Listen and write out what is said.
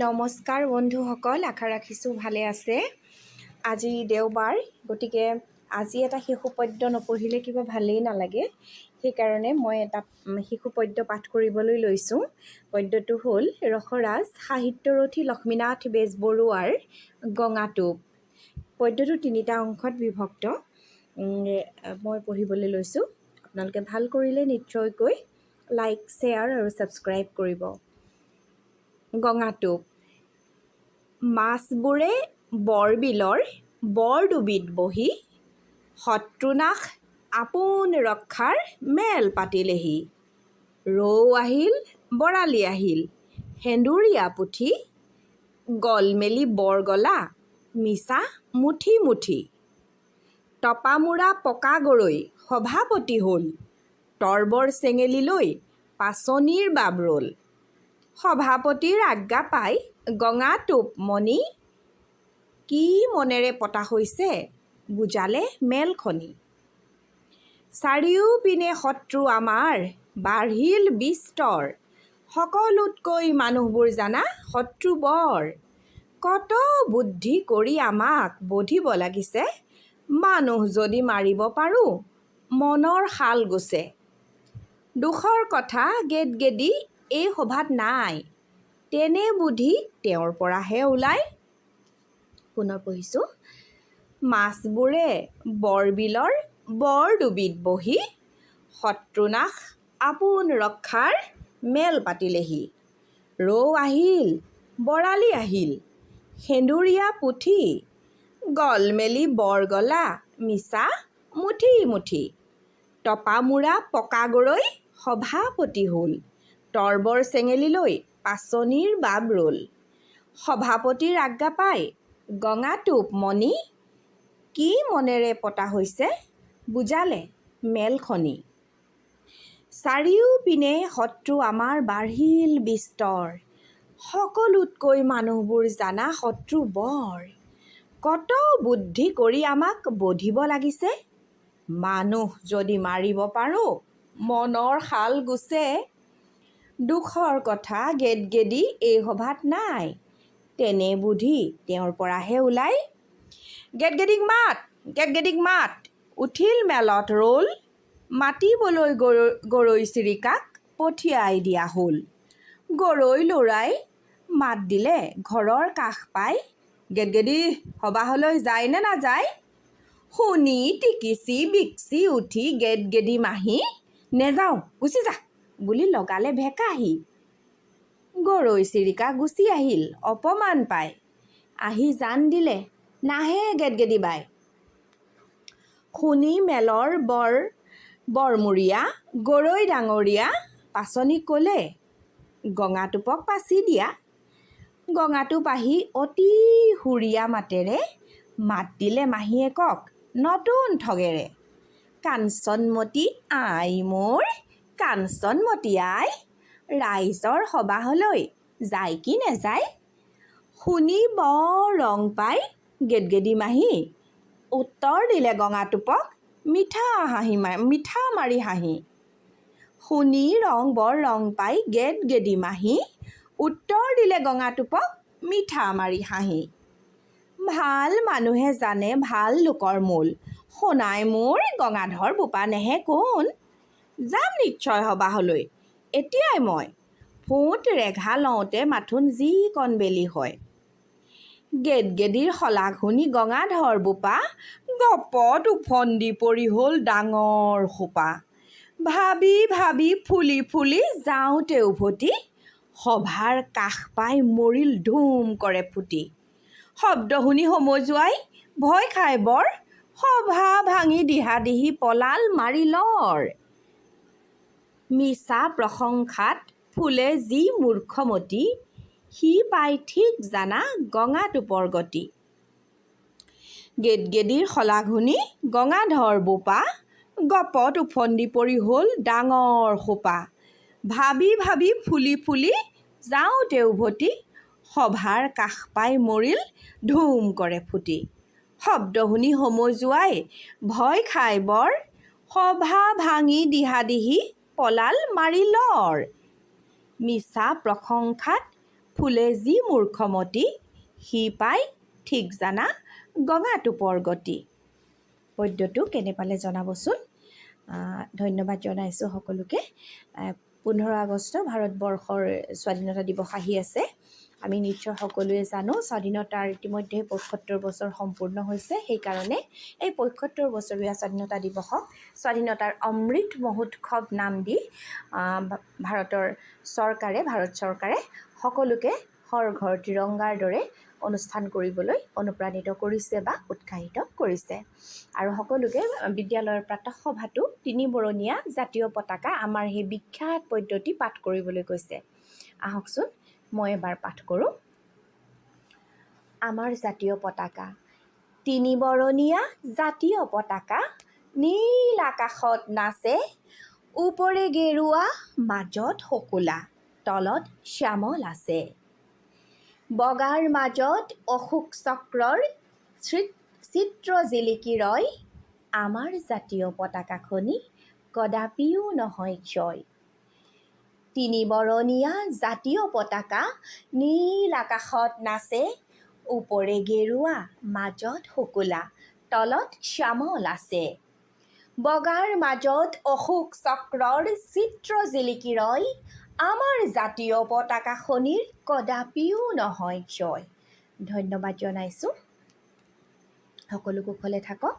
নমস্কাৰ বন্ধুসকল, আশা ৰাখিছোঁ ভালে আছে। আজি দেওবাৰ, গতিকে আজি এটা শিশু পদ্য নপঢ়িলে কিবা ভালেই নালাগে। সেইকাৰণে মই এটা শিশু পদ্য পাঠ কৰিবলৈ লৈছোঁ। পদ্যটো হ'ল ৰসৰাজ সাহিত্যৰথী লক্ষ্মীনাথ বেজবৰুৱাৰ গঙাটোপ। পদ্যটো তিনিটা অংশত বিভক্ত। মই পঢ়িবলৈ লৈছোঁ। আপোনালোকে ভাল কৰিলে নিশ্চয়কৈ লাইক, শ্বেয়াৰ আৰু ছাবস্ক্ৰাইব কৰিব। গঙাটোপ। মাছবোৰে বৰবিলৰ বৰডুবিত বহি শত্ৰুনাশ আপোন ৰক্ষাৰ মেল পাতিলেহি। ৰৌ আহিল, বৰালি আহিল, সেন্দুৰীয়া পুঠি, গল মেলি বৰগলা মিছা মুঠি মুঠি। টপামূৰা পকা গৰৈ সভাপতি হ'ল, তৰবৰ চেঙেলী লৈ পাচনিৰ বাব ৰ'ল। সভাপতিৰ আজ্ঞা পাই গঙাটোপ মণি কি মনেৰে পতা হৈছে বুজালে মেলখনি। চাৰিওপিনে শত্ৰু আমাৰ বাঢ়িল বিস্তৰ, সকলোতকৈ মানুহবোৰ জানা শত্ৰু বৰ। কত বুদ্ধি কৰি আমাক বধিব লাগিছে, মানুহ যদি মাৰিব পাৰোঁ মনৰ শাল গুচে। দুখৰ কথা, গেদগেদী এই সভাত নাই, তেনে বুদ্ধি তেওঁৰ পৰাহে ওলায়। পুনৰ পঢ়িছোঁ। মাছবোৰে বৰবিলৰ বৰডুবিত বহি শত্ৰুনাশ আপোন ৰক্ষাৰ মেল পাতিলেহি। ৰৌ আহিল, বৰালি আহিল, সেন্দুৰীয়া পুঠি, গল মেলি বৰগলা মিছা মুঠি মুঠি। টপামূৰা পকা গৰৈ সভাপতি হ'ল, তৰবৰ চেঙেলী লৈ পাচনিৰ বাব ৰ'ল। সভাপতিৰ আজ্ঞা পাই গঙাটোপ মণি কি মনেৰে পতা হৈছে বুজালে মেলখনি। চাৰিওপিনে শত্ৰু আমাৰ বাঢ়িল বিস্তৰ, সকলোতকৈ মানুহবোৰ জানা শত্ৰু বৰ। কত বুদ্ধি কৰি আমাক বধিব লাগিছে, মানুহ যদি মাৰিব পাৰোঁ মনৰ শাল গুচে। দুখৰ কথা, গেদগেদী এই সভাত নাই, তেনে বুদ্ধি তেওঁৰ পৰাহে ওলায়। গেদগেদীক মাত, গেদগেদীক মাত, উঠিল মেলত ৰ'ল, মাতিবলৈ গৰৈ চিৰিকাক পঠিয়াই দিয়া হ'ল। গৰৈ ল'ৰাই মাত দিলে ঘৰৰ কাষ পাই, গেদগেদী সবাহলৈ যায় নে নাযায়? শুনি টিকিচি বিকচি উঠি গেদগেদী মাহী, নেযাওঁ, গুচি যা বুলি লগালে ভেকাহি। গৰৈ চিৰিকা গুচি আহিল অপমান পাই, আহি জান দিলে নাহে গেদগেদী বাই। শুনি মেলৰ বৰমূৰীয়া গৰৈ ডাঙৰীয়া পাচনিক ক'লে, গঙাটোপক পাচি দিয়া। গঙাটোপ আহি অতি সুৰীয়া মাতেৰে মাত দিলে মাহীয়েকক নতুন ঠগেৰে, কাঞ্চনমতী আই মোৰ, কাঞ্চনমতী আই, ৰাইজৰ সবাহলৈ যায় কি নেযায়? শুনি বৰ ৰং পাই গেদগেদী মাহী উত্তৰ দিলে গঙাটোপক মিঠা হাঁহি, মিঠা মাৰি হাঁহি। শুনি বৰ ৰং পাই গেদগেদী মাহী উত্তৰ দিলে গঙাটোপক মিঠা মাৰি হাঁহি, ভাল মানুহে জানে ভাল লোকৰ মোল, সোণাই মোৰ গঙাধৰ বোপা নেহে কোন? যাম নিশ্চয় সবাহলৈ এতিয়াই মই, ফোঁট ৰেঘা লওঁতে মাথোন যিকণ বেলি হয়। গেদগেদীৰ শলাগ শুনি গঙাধৰ বোপা গপত ওফন্দি পৰি হ'ল ডাঙৰ সোপা। ভাবি ভাবি ফুলি ফুলি যাওঁতে উভতি সভাৰ কাষ পাই মৰিল ধুম কৰে ফুটি। শব্দ শুনি সমজুৱাই ভয় খাই বৰ সভা ভাঙি দিহাদিহি পলাল মাৰি লৰ। মিছা প্ৰশংসাত ফুলে যি মূৰ্খমতী, সি পায় ঠিক জানা গঙাটোপৰ গতি। গেদগেদীৰ শলাগ শুনি গঙাধৰ বোপা গপত ওফন্দি পৰি হ'ল ডাঙৰ সোপা। ভাবি ভাবি ফুলি ফুলি যাওঁতে উভতি সভাৰ কাষ পাই মৰিল ধুম কৰে ফুটি। শব্দ শুনি সমজুৱাই ভয় খাই বৰ সভা ভাঙি দিহাদিহি পলাল মাৰি লৰ। মিছা প্ৰশংসাত ফুলে যি মূৰ্খমতি, সি পায় ঠিক জানা গঙাটোপৰ গতি। পদ্যটো কেনে পালে জনাবচোন। ধন্যবাদ জনাইছোঁ সকলোকে। 15 আগষ্ট ভাৰতবৰ্ষৰ স্বাধীনতা দিৱস আহি আছে। আমি নিশ্চয় সকলোৱে জানো, স্বাধীনতাৰ ইতিমধ্যে 75 বছৰ সম্পূৰ্ণ হৈছে। সেইকাৰণে এই 75 বছৰীয়া স্বাধীনতা দিৱসক স্বাধীনতাৰ অমৃত মহোৎসৱ নাম দি ভাৰতৰ চৰকাৰে, ভাৰত চৰকাৰে সকলোকে হৰ ঘৰ তিৰংগাৰ দৰে অনুষ্ঠান কৰিবলৈ অনুপ্ৰাণিত কৰিছে বা উৎসাহিত কৰিছে। আৰু সকলোকে বিদ্যালয়ৰ প্ৰাতঃসভাতো তিনিবৰণীয়া জাতীয় পতাকা, আমাৰ সেই বিখ্যাত পদ্যটি পাঠ কৰিবলৈ কৈছে। আহকচোন, মই এবাৰ পাঠ কৰোঁ। আমাৰ জাতীয় পতাকা। তিনিবৰণীয়া জাতীয় পতাকা নীল আকাশত নাচে, ওপৰে গেৰুৱা, মাজত শুকুলা, তলত শ্যামল আছে। বগাৰ মাজত অশোক চক্ৰৰ চিত্ৰ জিলিকি ৰয়, আমাৰ জাতীয় পতাকাখনি কদাপিও নহয় ক্ষয়। তিনিবৰণীয়া জাতীয় পতাকা নীল আকাশত নাচে, ওপৰে গেৰুৱা, মাজত শুকুলা, তলত শ্যামল আছে। বগাৰ মাজত অশোক চক্ৰৰ চিত্ৰ জিলিকি ৰয়, আমাৰ জাতীয় পতাকাখনিৰ কদাপিও নহয় ক্ষয়। ধন্যবাদ জনাইছোঁ। সকলো কুশলে থাকক।